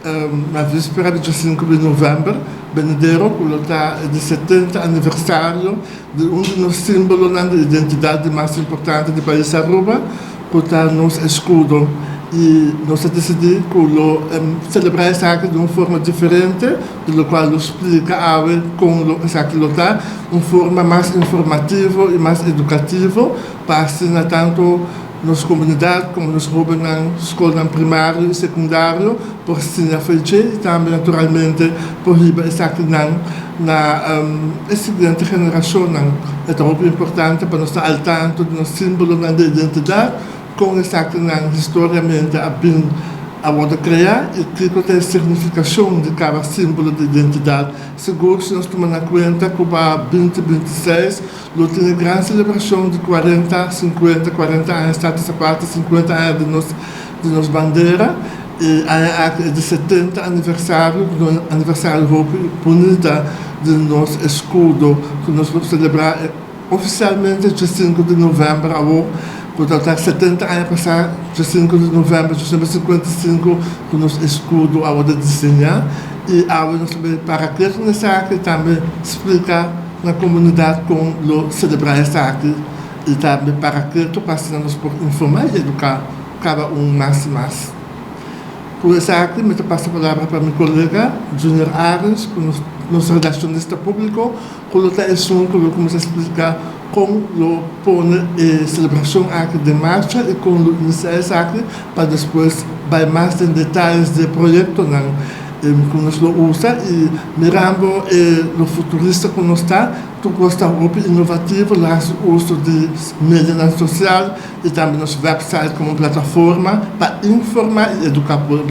Na vispera di 5 di november benidero, cu lo ta di 70 aniversario di un di nos simbolonan di identidad di mas importante di pais Aruba, cu ta nos escudo. Y nos a dicidi cu lo celebra esaki di un forma diferente, di locual lo splica awe con lo esaki lo ta, un forma mas informativo y mas educativo pa asina tanto nos comunidad como nos hobennan, scolnan primario y secundario por siña feche y tambe naturalmente por hiba esakinan na e siguiente generacionnan. E ta hopi importante pa nos ta al tanto di nos simbolonan di identidad, con esakinan historiamente a bin a wordo crea y kico ta e significacion di cada simbolo di identidad. Sigur si nos tuma na cuenta cu pa 2026 lo tin e gran celebracion di 40, 50, 40 aña Status Aparte, 50 aña di nos bandera y aña aki e di 70 aniversario, aniversario hopi bunita di nos escudo, cu nos lo celebra oficialmente dia 5 di november awo, cu ta 70 aña pasa, dia 5 di november di 1955, cu nos escudo a wordo diseña. Y awe nos tambe para keto esaki, tambe splica na comunidad con lo celebra esaki y tambe para keto pa asina nos por informa y educa cada un mas y mas. Por esaki, mi ta pasa e palabra pa mi colega Junior Arends, cu nos relacionista publico, cu lo ta esun cu lo cuminsa splica con lo pone e celebracion aki den marcha y con lo inicia esaki pa despues bay mas den detaye di proyectonan cu nos lo usa y mirando lo futurista cu nos ta, tur cos ta hopi innovativo, lo haci uso di media social y tambe nos website como plataforma pa informa y educa pueblo.